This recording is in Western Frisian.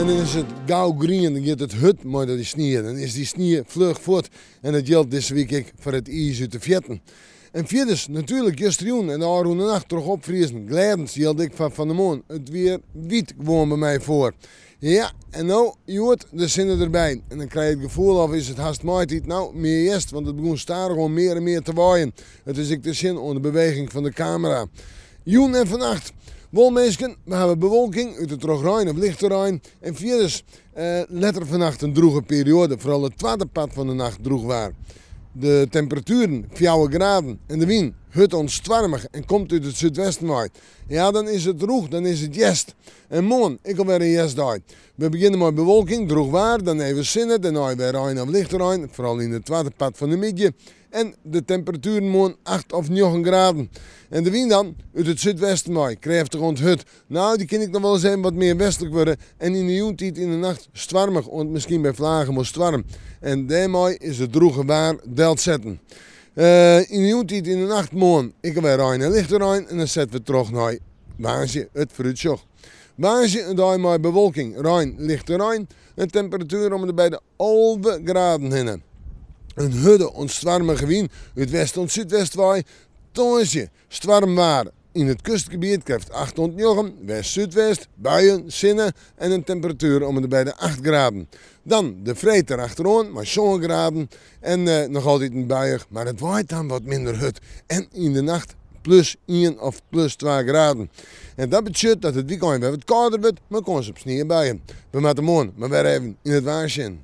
En dan is it gau grien, dan giet it hurd mei dy snie. Dan is dy snie fluch fuort. En dat jildt dizze wike ek foar it iis út de fearten. En fierders, natuerlik justerjûn en de ôfrûne nacht troch opfriezen, glêdens jildt ek foar fan 'e moarn. It wie wiet gewoan by my foar. Ja, en no hjoed de sinne derby. En dan krij je it gefoel of is it hast maitiid, no, mear hjerst, want it begûn stadichoan mear en mear te waaien. It is ek te sjen oan de beweging fan de kamera. Jûn en fannacht. Wol minsken, we hawwe bewolking út en troch rein of lichte rein. En fierders, letter fannacht in drûge perioade, foaral it twadde part fan de nacht drûch waar. De temperatueren fjouwer graden en de wyn hurd oant stoarmich en komt út it súdwesten wei. Ja, dan is it drûch, dan is it hjerst. En moarn ek alwer in hjerstdei. We begjinne mei bewolking, drûch waar, dan even sinne, dêrnei wer rein of lichte rein, foaral yn it twadde part fan de middei. En de temperatueren moarn acht of njoggen graden. En de wyn dan? Ut it súdwesten wei, krêftich oant hurd. No, dy kin ek noch wolris even wat mear westlik wurde en yn de jûntiid yn de nacht stoarmich oant miskien by flagen wol stoarm. En dêrmei is it drûge waar delsetten. Yn de jûntiid yn de nacht moarn ek alwer rein en lichte rein en dan sette we troch nei woansdei it foarútsjoch. Woansdei in dei mei bewolking, rein, lichte rein, in temperatuer om en by de 11 graden hinne. In hurde oant stoarmige wyn út west oant súdwest wei. Tongersdei stoarmwaar yn it kustgebiet, krêft acht oant njoggen, west-súdwest, buien, sinne en in temperatuer om en by de acht graden. Dan de freed derachteroan mei sân graden en noch altiten buiïch, mar it waait dan wat minder hurd en yn de nacht plus ien of plus twa graden. En dat betsjut dat it wykein wer wat kâlder wurdt mei kâns op sniebuien. We moatte moarn mar wer even yn it waar sjen.